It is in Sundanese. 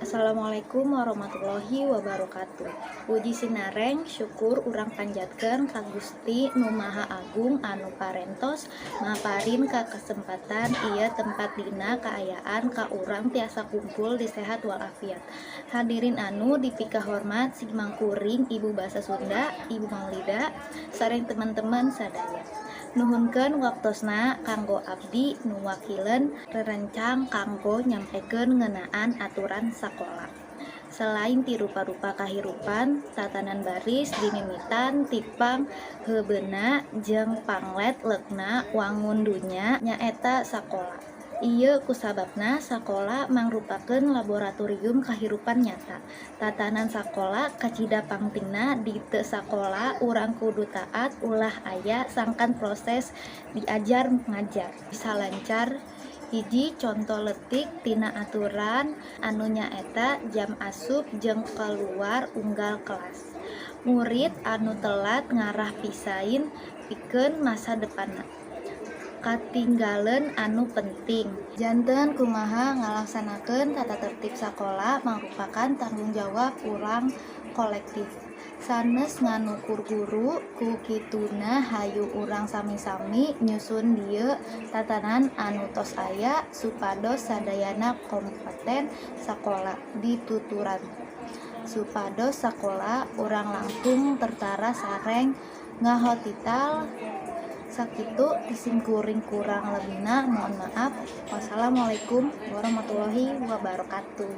Assalamualaikum warahmatullahi wabarakatuh. Puji sinareng syukur urang panjatkeun ka Gusti Nu Maha Agung anu parantos maparin ka kesempatan ieu tempat dina kaayaan ka urang tiasa kumpul di sehat walafiat. Hadirin anu dipikahormat simkuring Ibu Bahasa Sunda, Ibu Maulida, sareng teman-teman sadaya. Nuhunkeun waktosna kanggo abdi nu wakilan rerencang kanggo nyampekeun ngeunaan aturan sakola. Selain ti rupa-rupa kahirupan, tatanan baris dimimitan ti pangheubeuna jeung panglet-lekna wangun dunya nyaeta sakola. Ieu kusababna sakola mangrupakeun laboratorium kahirupan nyata. Tatanan sakola kacida pangtingna. Di teu sakola urang kudu taat, ulah aya sangkan proses diajar ngajar bisa lancar. Hiji conto leutik tina aturan anu nyaeta jam asup jeung kaluar unggal kelas. Murid anu telat ngarah pisain pikeun masa depanna katinggaleun anu penting. Janten kumaha ngalaksanakeun tata tertib sakola mangrupakan tanggung jawab urang kolektif, sanes ngan ukur guru. Ku kituna, hayu urang sami-sami nyusun dieu tatanan anu tos aya supados sadayana kompeten sakola dituturan, supados sakola urang langkung tertata sareng ngahotital. Sakitu ti simkuring, kurang lebihna mohon maaf. Wassalamualaikum warahmatullahi wabarakatuh.